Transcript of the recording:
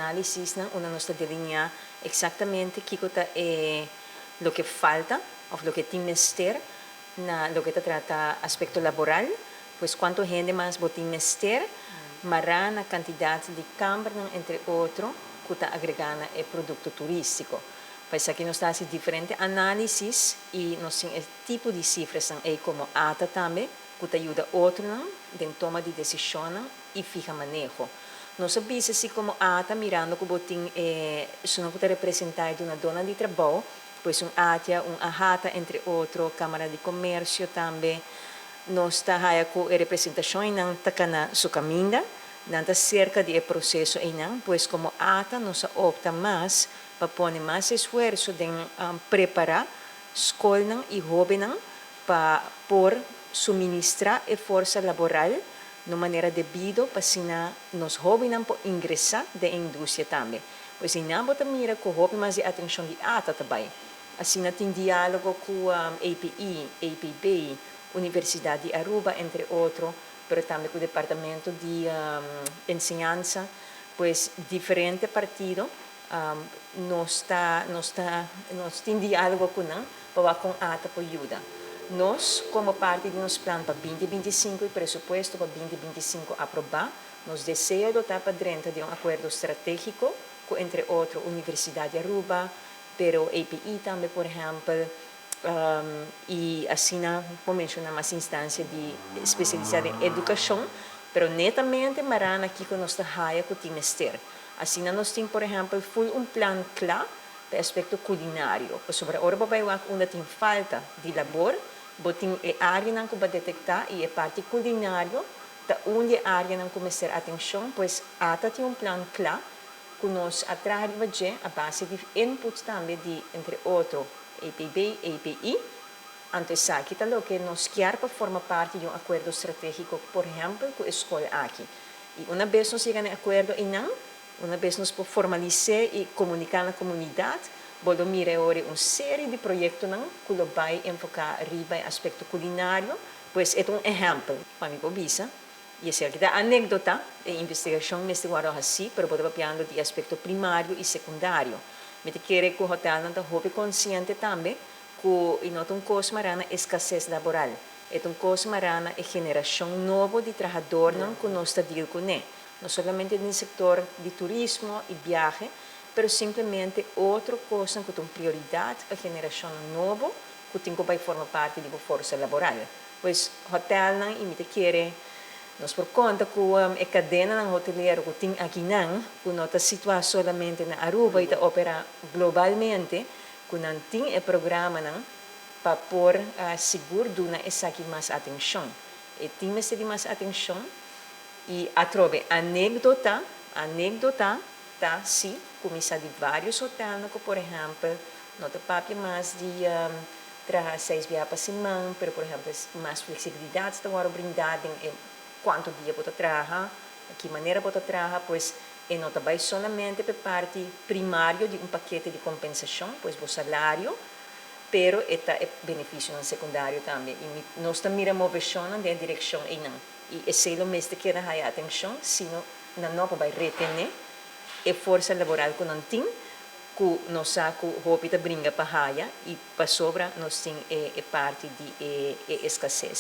análisisnan unda nos ta delineá eksaktamente kiko ta e loke falta òf loke tin mester na loke ta trata aspekto laboral, pues kuantu hende mas bo tin mester, mará na kantidat di kambernan entre otro ku ta agregá na e produkto turístiko. Pa esaki nos ta hasi diferente análisis i nos tin e tipo di sifrasnan ei komo ATA tambe ku ta yuda otronan den toma di desishonnan i fiha maneho. Nos a bisa si komo ATA mirando ku bo tin e esunnan ku ta representá e dunadónan di trabou, pues un ATIA, un AHATA entre otro, Kámara di Komersio tambe, nos ta haya ku e representashon einan ta kana su kaminda, nan ta serka di e proseso einan, pues komo ATA nos a opta mas pa pone mas esfuerso den prepará skolnan i hóbennan pa por suministrá e forsa laboral na un manera debido pa asina nos hóbennan por ingresá den e industria tambe. Pues einan bo ta mira ku hopi mas di atenshon di ATA ta bai. Asina tin diálogo ku APE, APB, Universidat di Aruba entre otro, pero tambe ku Departamento di Enseñansa. Pues diferente partido nos ta nos ta nos tin diálogo ku nan pa wak kon ATA por yuda. Nos komo parti di nos plan pa 2025 i presupuesto pa 2025 aprobá, nos deseo lo ta pa drenta den un akuerdo stratégiko ku entre otro Universidat di Aruba, pero APE tambe por ehèmpel, i asina por menshoná mas instansia di spesialisá den edukashon, pero netamente mará na kiko nos ta haya ku tin mester. Asina nos tin por ehèmpel ful un plan kla pa e aspekto kulinario, pasobra ora bo bai wak unda tin falta di labor, bo tin e áreanan ku bo a detektá i e parti kulinario ta un di e áreanan ku mester atenshon, pues ATA tin un plan kla ku nos a traha riba dje a base di inputs tambe di entre otro APB, API. Anto esaki ta loke nos kier pa forma parti di un akuerdo stratégiko por ehèmpel ku e skol aki. I una bes nos yega na e akuerdo einan, una bes nos por formalis'é i komuniká na komunidat, bo lo mira e ora un serie di proyektonan ku lo bai enfoká riba e aspekto kulinario. Pues e ta un ehèmpel pa mi por bisa. I esaki ta anekdota, e investigashon mester wòrdu hasí, pero bo ta papiando di aspekto primario i sekundario. Mi ta kere ku hotèlnan ta hopi konsiente tambe ku i no ta un kos mará na eskases laboral. E ta un kos mará na e generashon nobo di trahadornan ku nos ta deal kuné, no solamente den sektor di turismo i biahe, pero simplemente otro kosnan ku ta un prioridat pa generashonnan nobo ku tin ku bai forma parti di bo forsa laboral. Pues hotèlnan i mi ta kere nos por konta ku e kadenanan hotelero ku tin akinan, ku no ta situá solamente na Aruba i ta operá globalmente, ku nan tin e programanan pa por sigur duna esaki mas atenshon. E tin mester di mas atenshon i atrobe anekdota, anekdota ta si kuminsá di vários hotèlnan ku por ehèmpel no ta papia mas di traha 6 biaha pa siman, pero por ehèmpel mas fleksibilidat ta wòrdu brindá den e kuantu dia bo ta traha, ki manera bo ta traha, pues e no ta bai solamente pa e parti primario di un pakete di kompensashon, pues bo salario, pero e ta e benefisionan sekundario tambe. I nos ta mira moveshonnan den e direkshon einan. I esei lo mester keda haya atenshon, sino nan no por bai retené e forsa laboral ku nan tin, ku nos sa ku hopi ta bringa pa haya i pasobra nos tin e parti di e eskases.